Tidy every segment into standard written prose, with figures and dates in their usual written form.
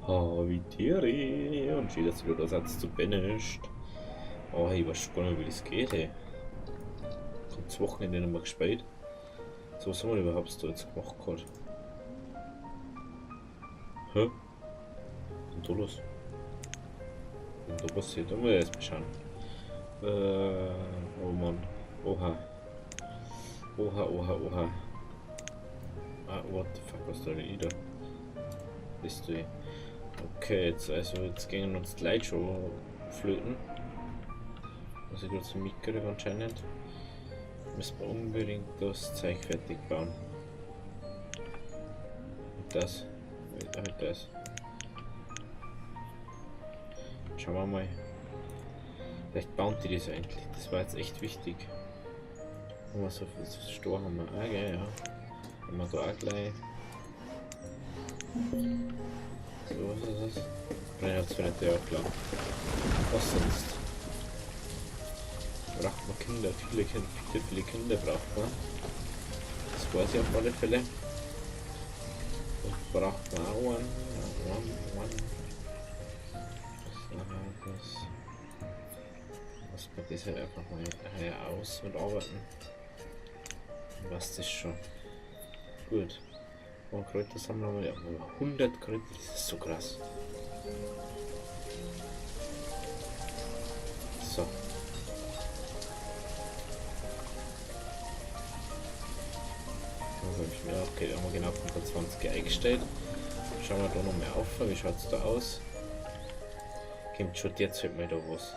Habitäre und schön, dass du wieder da seid, zu banished. Oh, ich weiß schon gar nicht, wie das geht, ey. Kommt das Wochenende nochmal gespielt. So, was haben wir überhaupt da jetzt gemacht gerade? Hä? Was ist denn da los? Was ist denn da passiert? Da muss ich erst mal schauen. Oh Mann. Oha. Oha, oha, oha. Ah, what the fuck, was da denn da? Bist du hier? Okay, jetzt, also jetzt gehen uns die Leute schon flöten. Was ich gerade so mitkriege anscheinend. Müssen wir unbedingt das Zeug fertig bauen. Und das. Halt das. Schauen wir mal. Vielleicht bauen die das endlich. Das war jetzt echt wichtig. Wenn wir so viel Stor haben wir auch, gell, ja. Haben wir da auch gleich. So, was ist das? Nein, hat's vielleicht ja auch klar. Was sonst? Braucht man Kinder, viele Kinder, viele, viele Kinder braucht man. Das weiß ich auf alle Fälle. Und braucht man auch einen. One, one. Das. Lass man das halt einfach mal hier aus und arbeiten. Was das schon. Gut. Und Kräuter sammeln wir ja. 100 Kräuter, das ist so krass. So. Okay, da haben wir genau 25 eingestellt. Schauen wir da noch mal auf, wie schaut's da aus? Kommt schon derzeit mal da was.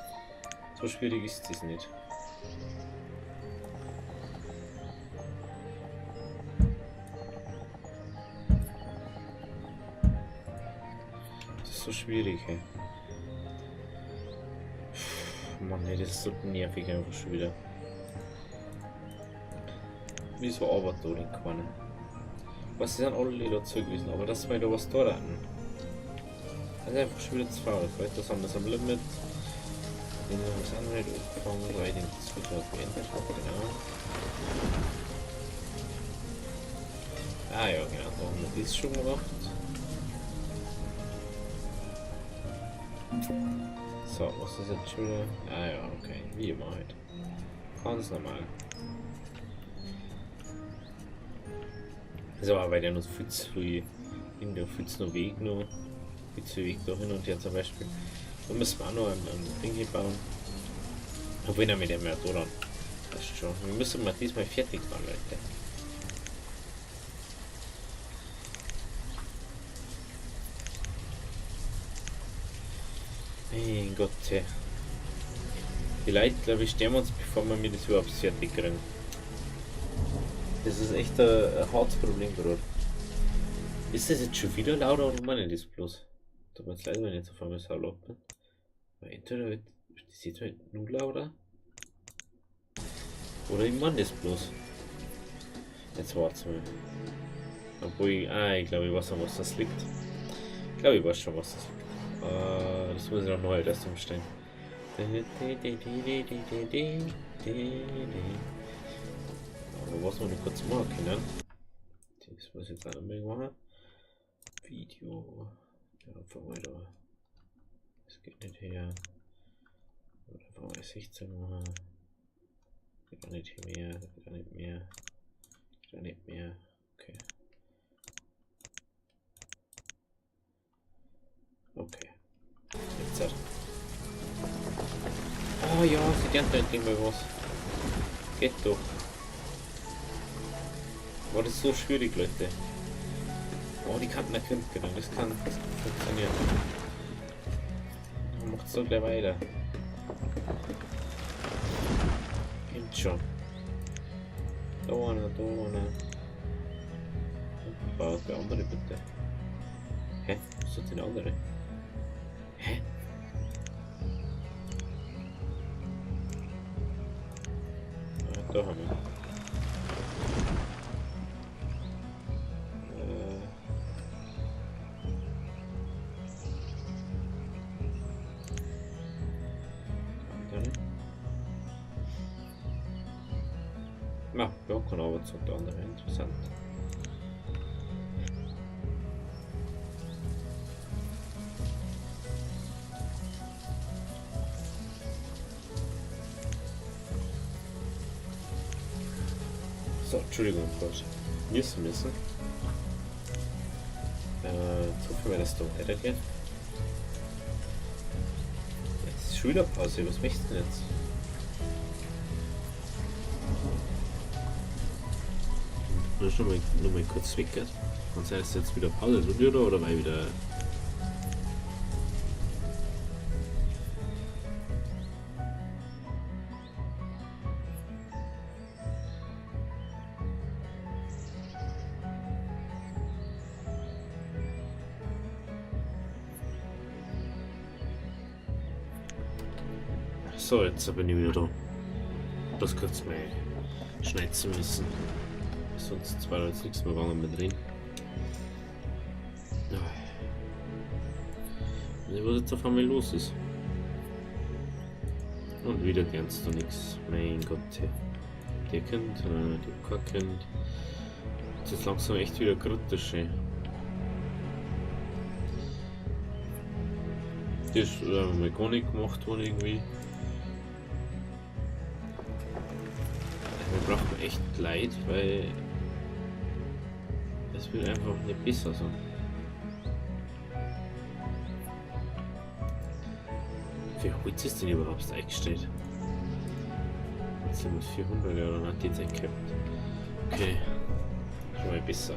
So schwierig ist das nicht. Das ist so schwierig, hey. Puh, Mann, ey, das ist so nervig einfach schon wieder. Wieso arbeitet da denn keiner? Was sind alle dazu gewesen, aber das war da was da hatten. Das ist einfach schon wieder zu faul. Vielleicht das haben wir am Limit. Den haben wir auch noch nicht angefangen, weil ich den das wieder beendet habe, genau. Ah ja, genau, da haben wir das schon gemacht. So, was ist jetzt schon wieder? Ah ja, okay, wie immer halt. Ganz normal. So, aber weil der noch viel zu viel, in der viel zu Weg noch, viel zu Weg da hin und her zum Beispiel. Da müssen wir auch noch ein Ding hier bauen. Obwohl, mit dem ja da dann. Das ist schon. Wir müssen mal diesmal fertig bauen, Leute. Mein Gott, hey. Die Leute, glaube ich, sterben uns, bevor wir mir das überhaupt fertig kriegen. Das ist echt ein hartes Problem gerade. Ist das jetzt schon wieder lauter oder meine ich das bloß? Tut mir jetzt leid, wenn ich jetzt auf einmal so laut bin. Weil entweder wird das jetzt halt nur lauter. Oder ich meine das bloß. Jetzt warte mal. Obwohl ich, ich glaube, ich weiß schon, was das liegt. Ich glaube, ich weiß schon, was das liegt. Das muss ich noch neu erst umstellen. Aber was wir noch kurz machen können, das muss ich jetzt auch noch mal machen. Video. Ja, einfach mal da. Das geht nicht her. Einfach mal 16 machen. Geht auch nicht mehr. Geht auch nicht mehr. Geht auch nicht mehr. Okay. Okay. Jetzt halt. Oh ja, sie lernt endlich mal was. Geht doch. War das so schwierig, Leute? Oh, die Kanten erkennt genau. Das kann funktionieren. Dann macht's doch gleich weiter. Geht schon. Da einer, da einer. Baut der andere bitte. Hä? Was ist denn der andere? Hä? Ah, da haben wir. Na, ja, kann aber zu der andere interessant. Entschuldigung, Gott. Müssen müssen. Jetzt hoffen wir, dass da weitergeht. Jetzt ist schon wieder Pause. Was möchtest du denn jetzt? Nur schon mal, nur mal kurz weg. Kann sein, dass jetzt wieder Pause ist, oder? Oder war ich wieder. So, jetzt bin ich wieder da. Das kurz mal schneiden müssen. Sonst war jetzt nichts mehr gegangen mit drin. Ich weiß, was jetzt auf einmal los ist. Und wieder lernst du nichts. Mein Gott. Der Kind, der kein Kind. Das ist langsam echt wieder kritisch. Ey. Das ist mal gar nicht gemacht worden irgendwie. Wir brauchen echt Leid, weil es wird einfach nicht besser so. Wie viel Holz ist denn überhaupt eingestellt? Jetzt sind wir 400, ja, dann hat die jetzt gehabt. Okay, schon mal besser.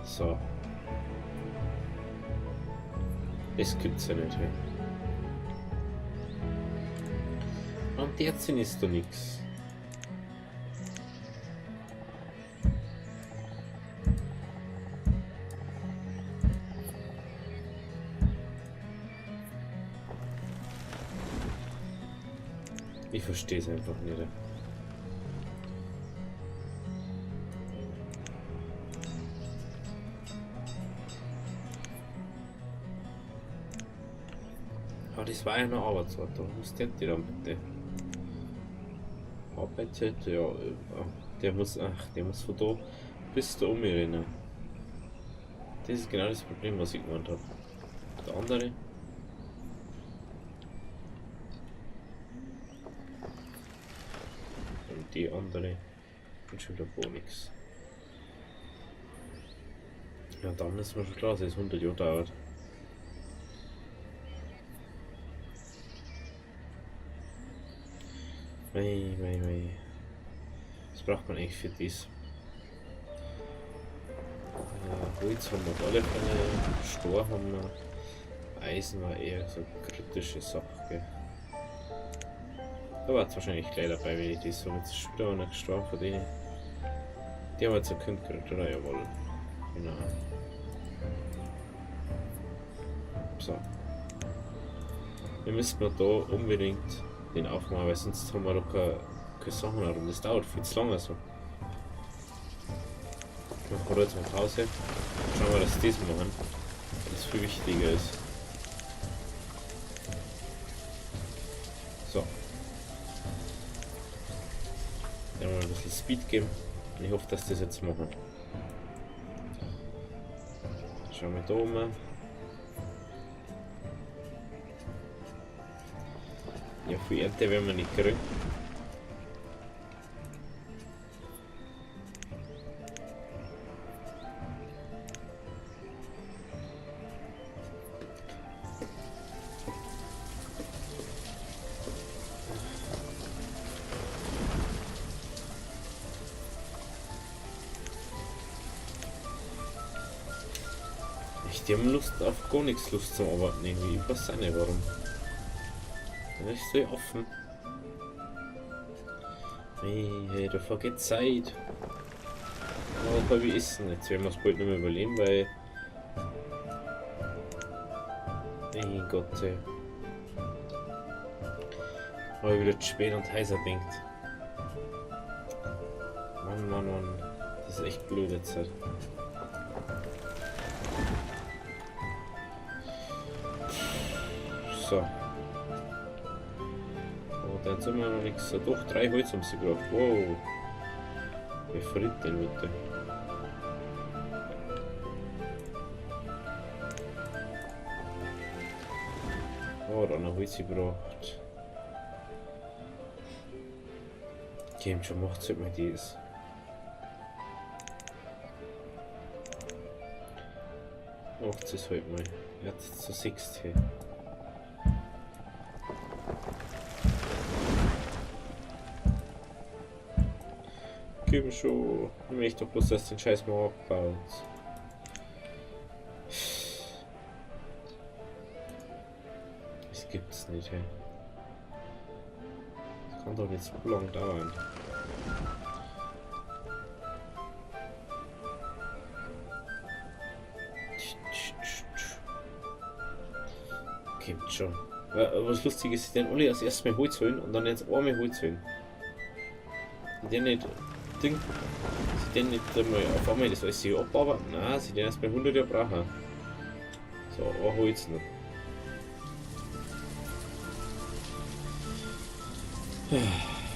So. Das gibt's ja nicht. Hey. Und derzeit ist da nichts. Ich verstehe es einfach nicht. Aber das war ja noch Arbeitsort. Wo steht die dann bitte? Arbeitet, ja, der muss, ach, der muss von da bis da umrennen. Das ist genau das Problem, was ich gemeint habe. Der andere. Und die andere. Und schon wieder gar nichts. Ja, dann ist mir schon klar, dass es 100 Jahre dauert. Mei, mei, mei. Was braucht man eigentlich für das? Holz haben wir auf alle Fälle, Stor haben wir, Eisen war eher so eine kritische Sache. Gell? Da war es wahrscheinlich gleich dabei, wenn ich das so mit wieder einer gestorben von denen. Die haben jetzt ein Kind gekriegt, oder? Jawohl. Genau. So. Wir müssen noch da unbedingt den aufmachen, weil sonst haben wir doch keine Sachen mehr und das dauert viel zu lange so. Machen wir jetzt mal Pause. Schauen wir, dass das machen, weil das viel wichtiger ist. So. Dann mal ein bisschen Speed geben. Und ich hoffe, dass das jetzt machen. Schauen wir da oben. Ja, viel Ernte werden wir nicht kriegen. Die haben Lust auf gar nichts, Lust zum Arbeiten irgendwie. Ich weiß auch nicht warum. Da ist so offen. Hey, hey, da vergeht Zeit. Aber wie ist denn? Jetzt werden wir es bald nicht mehr überleben, weil. Ey Gott, ey. Aber ich wieder zu spät und heißer denkt. Mann, Mann, Mann. Das ist echt blöd jetzt. Halt. So. Oh, da sind wir noch nichts. Doch, 3 Holz haben sie gebraucht. Wow. Wer friert denn bitte? Oh, da noch Holz gebraucht. Okay, schon macht's halt mal das. Macht es halt mal. Jetzt zu 6 hier. Komm schon. Ich möchte doch bloß, dass den Scheiß mal abbaut. Das gibt's nicht, hey. Das kann doch nicht so lange dauern. Kommt schon. Was lustig ist, den alle als erstes mal Holz holen und dann jetzt einmal Holz holen. Die nicht Ding, sie den nicht einmal auf einmal das alles hier abarbeiten. Nein, sie den erst mal 100 Jahre brauchen. So, ein Holz noch.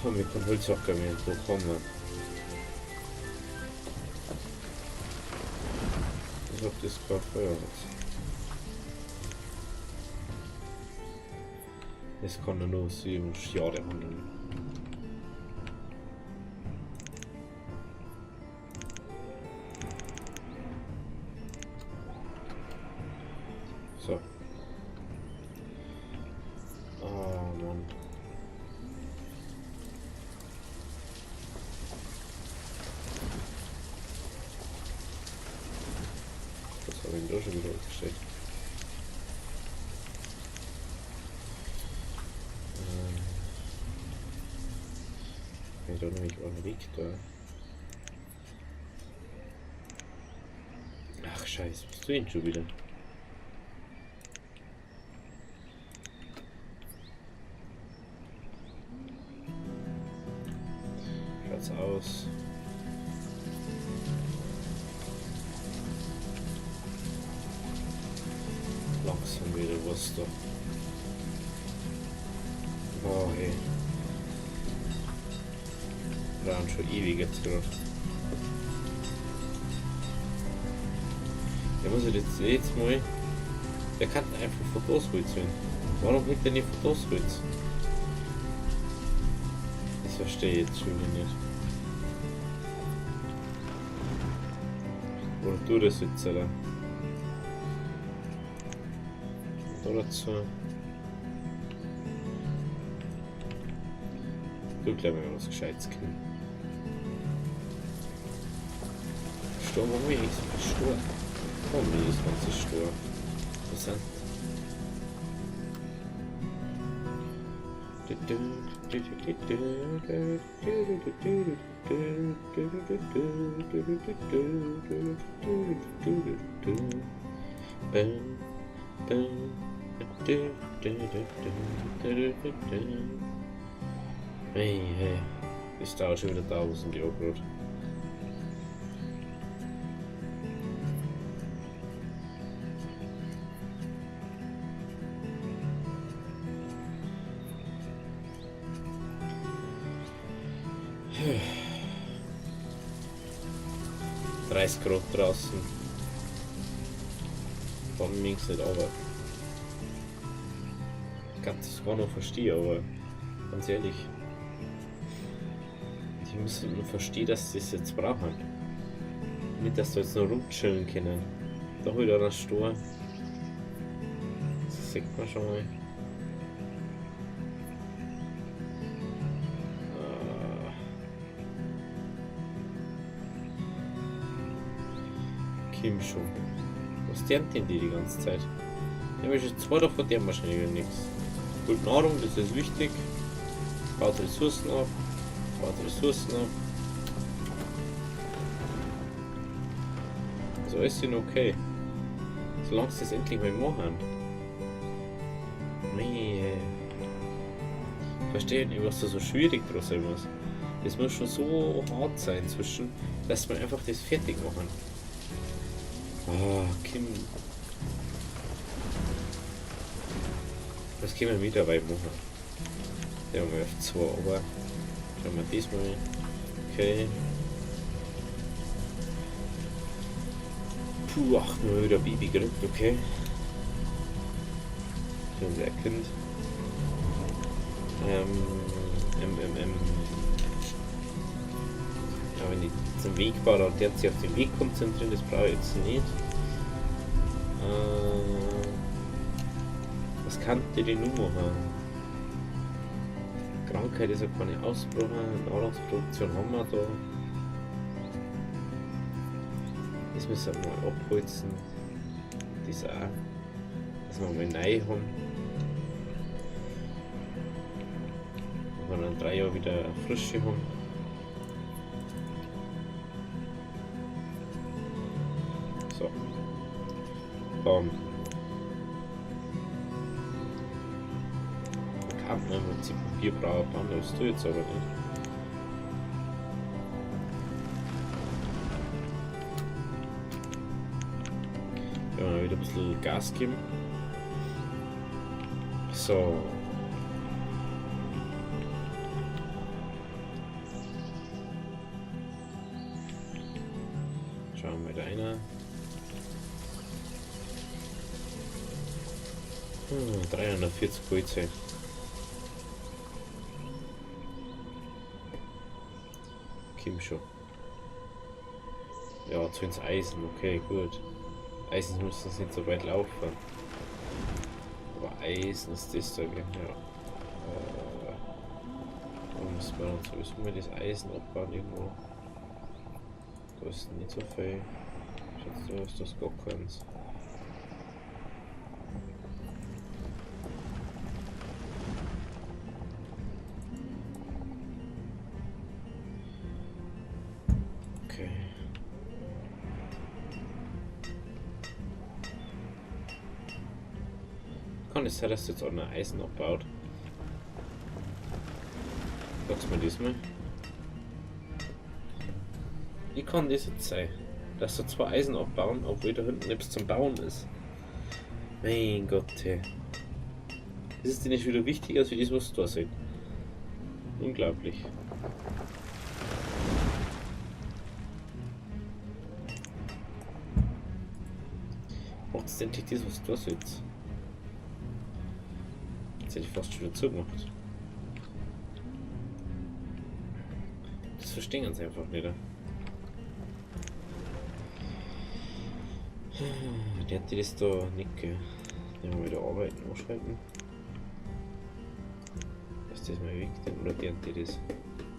Und wir können Holzhacker mehr bekommen. Ich hab das gerade feuert. Das kann ja nur 7 Jahre handeln. So. Oh Mann. Was habe ich denn da schon wieder aufgestellt? Ich da nämlich auch einen Weg da. Ach scheiße, was tue ich denn schon wieder? Schaut's aus. Langsam wieder was da. Oh hey. Waren schon ewig jetzt gerade. Der muss ich jetzt mal. Der kann einfach Fotos holen. Warum holt der nicht Fotos Holz? Das verstehe ich jetzt schon wieder nicht. Oder du das jetzt, oder? Da dazu. Du gleich mal was Gescheites kriegen. Sturm, warum bin ich so viel Sturm? Warum bin ich das ganze Sturm? Was sind? Hey, hey, das dauert schon wieder 1000 Jahre gerade. ...30 Grad draußen. Dann ging's nicht aber. Ich kann das gar noch verstehen, aber ganz ehrlich. Die müssen nur verstehen, dass sie es jetzt brauchen. Nicht, dass sie jetzt noch rumchillen können. Da wieder das Stor. Das sieht man schon mal. Kim schon. Was lernt denn die die ganze Zeit? Ich habe schon 2 davon, der wahrscheinlich wieder nichts. Gut, Nahrung, das ist wichtig. Baut Ressourcen ab. Baut Ressourcen ab. Also alles sind okay. Solange sie es endlich mal machen. Nee. Ich verstehe nicht, was da so schwierig draus sein muss. Das muss schon so hart sein zwischen, dass man einfach das fertig machen. Oh, Kim. Das können wir wieder weit machen. Der haben wir auf 2, aber schauen wir diesmal. Okay. Puh, ach, nur wieder Baby gekriegt, okay. Schon sehr Kind. Ja, wenn ich zum Weg baue, dann der sich auf den Weg konzentrieren, das brauche ich jetzt nicht. kann die die Nummer haben? Krankheit ist ja keine Ausbruch, Nahrungsproduktion haben wir da. Das müssen wir mal abholzen. Das auch. Dass wir mal neu haben. Und wir dann 3 Jahre wieder frische haben. So. Dann. Kann man im Prinzip Bierbrauer bauen, das tue ich jetzt aber nicht. Werden wir wieder ein bisschen Gas geben. So. Schauen wir da rein. 340 Holz. Kim schon. Ja, zu ins Eisen, okay, gut. Eisen müssen es nicht so weit laufen. Aber Eisen ist das da, gell? Ja. Da müssen wir dann sowieso mal das Eisen abbauen irgendwo. Da ist nicht so viel. Schätzt du, ist das gar keins. Okay. Kann es sein, dass jetzt auch noch Eisen abbaut? Sag's mir diesmal. Wie kann das jetzt sein, dass da 2 Eisen abbauen, obwohl da hinten nichts zum Bauen ist? Mein Gott, hey. Das ist dir nicht wieder wichtiger, als das, was da sind. Unglaublich. Macht es endlich das, was da sitzt? Jetzt hätte ich fast schon wieder zugemacht. Das verstehen sie einfach nicht. Der hat das da nicht, gell? Nehmen wir wieder arbeiten, anschalten. Ist das mal weg, denn? Oder der hat das?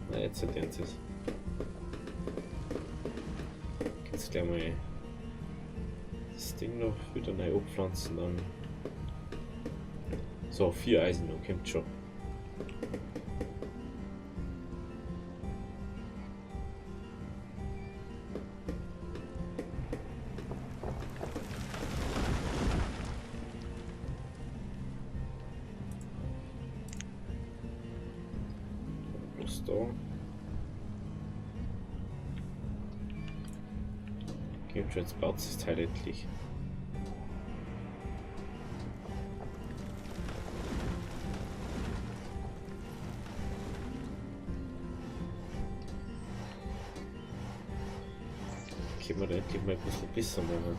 Na, jetzt hat der das. Kannst du gleich mal das Ding noch wieder neu abpflanzen, dann. So, 4 Eisen, okay, kommt schon. Bloß da. Kommt schon, jetzt baut sich das Teil endlich. Können wir da endlich mal ein bisschen besser machen.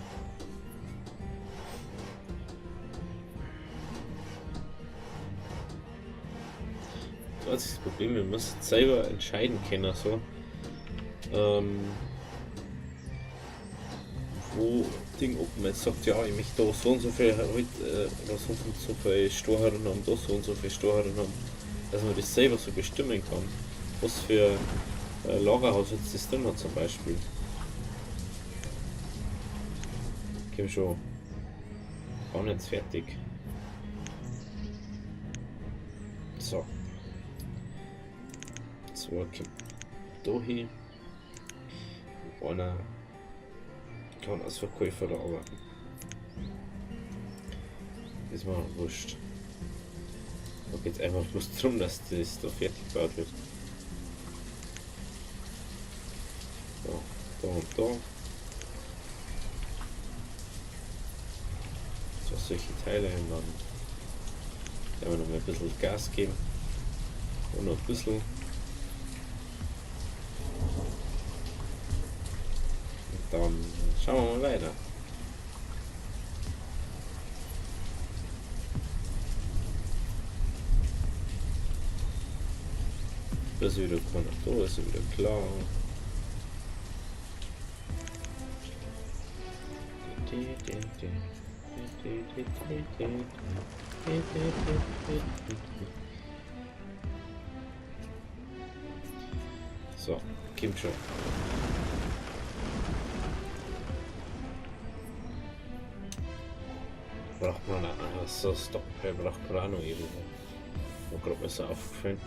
Das ist das Problem, wir müssen selber entscheiden können, so. Wo Ding, ob man jetzt sagt, ja, ich möchte da so und so viel halt, oder so und so viel Strohhalme haben, da so und so viel Strohhalme haben, dass man das selber so bestimmen kann, was für Lagerhaus jetzt das drin hat zum Beispiel. Komm schon. Bauen jetzt fertig. So. 2 kommt da hin. Und einer kann als Verkäufer da arbeiten. Das ist mir wurscht. Da geht's einfach bloß darum, dass das da fertig gebaut wird. So, da und da. So, solche Teile und dann werden wir noch mal ein bisschen Gas geben. Und noch ein bisschen. Und dann schauen wir mal weiter. Da ist wieder keiner da, ist wieder klar. So, kommt schon. Braucht man auch so Stockpile braucht man auch noch irgendwo. Mir gerade mal so aufgefallen.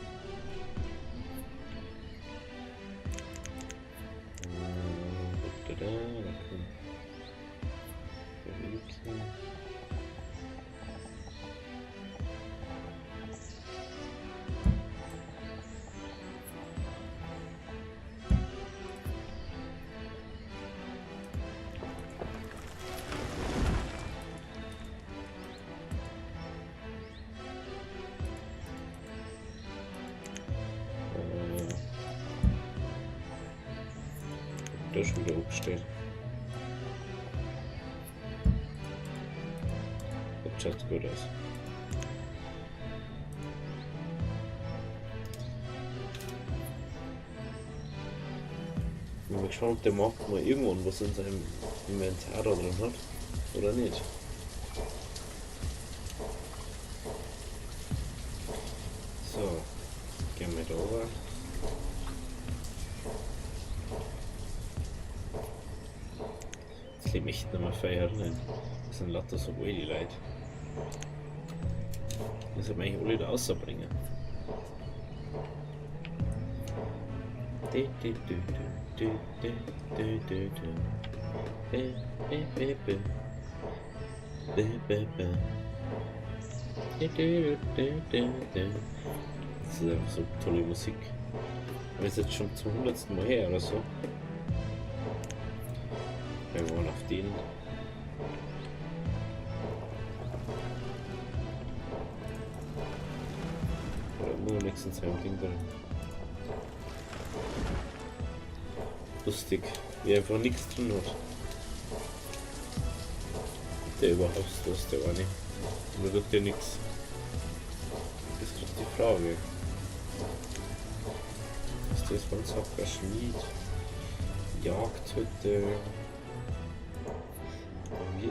Da kommt der schon wieder aufgestellt. Das schaut gut aus. Bin mal gespannt, ob der Markt mal irgendwann was in seinem Inventar da drin hat oder nicht. So, gehen wir da rüber. Jetzt lebe ich nicht mehr feiern. Das sind lauter so alte Leute. Das soll man eigentlich alle da rausbringen. Das ist einfach so tolle Musik. Aber ist jetzt schon zum 100. Mal her oder so. Wir wollen auf den. Oder immer noch nichts in seinem Ding drin. Lustig, wie er einfach nichts drin hat. Der überhaupt was, der eine. Oder tut der nichts? Das ist gerade die Frage. Ist das von Zocker Schmied? Jagdhütte.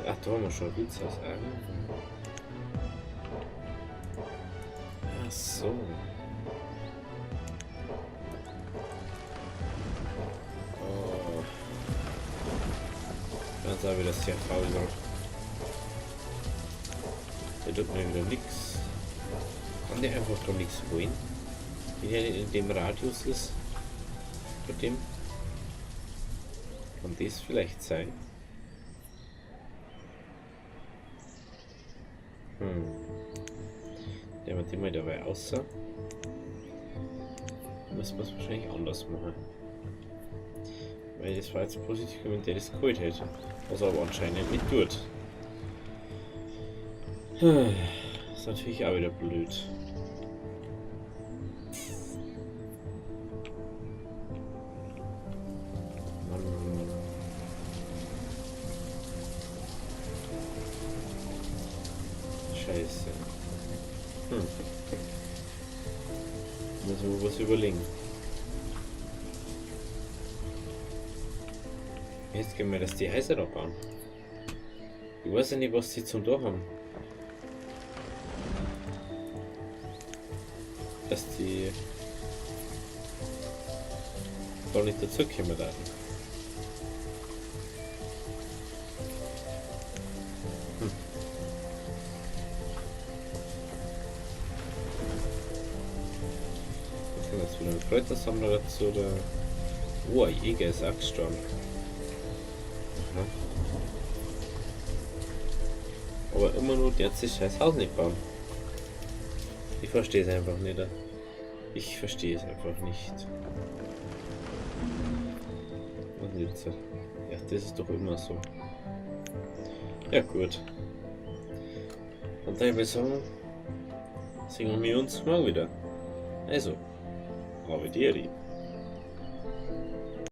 Ach, da haben wir schon Wirtshaus. Ach so. Oh. Dann sah wieder sehr traurig aus. Der tut mir wieder nichts. Kann der einfach doch nichts holen? Wenn er nicht in dem Radius ist. Bei dem. Kann das vielleicht sein? Der mit dem mal dabei aussah. Müssen wir es wahrscheinlich anders machen. Weil das war jetzt positiv, wenn der das geholt hätte. Was er aber anscheinend nicht tut. Das ist natürlich auch wieder blöd. Mann, Mann, Mann. Scheiße. Müssen wir was überlegen. Jetzt können wir das die Häuser da bauen. Ich weiß ja nicht, was sie zum Tor haben. Dass die gar nicht dazukommen werden. Da kommen jetzt wieder ein Kräutersammler dazu. Der oh, ein Jäger ist auch gestorben. Aha. Aber immer nur der hat sich scheiß Haus nicht bauen. Ich verstehe es einfach nicht. Ich verstehe es einfach nicht. Und jetzt? Ja, das ist doch immer so. Ja gut. Und dann würde ich sagen, sehen wir uns morgen wieder. Also, habe die Ehre.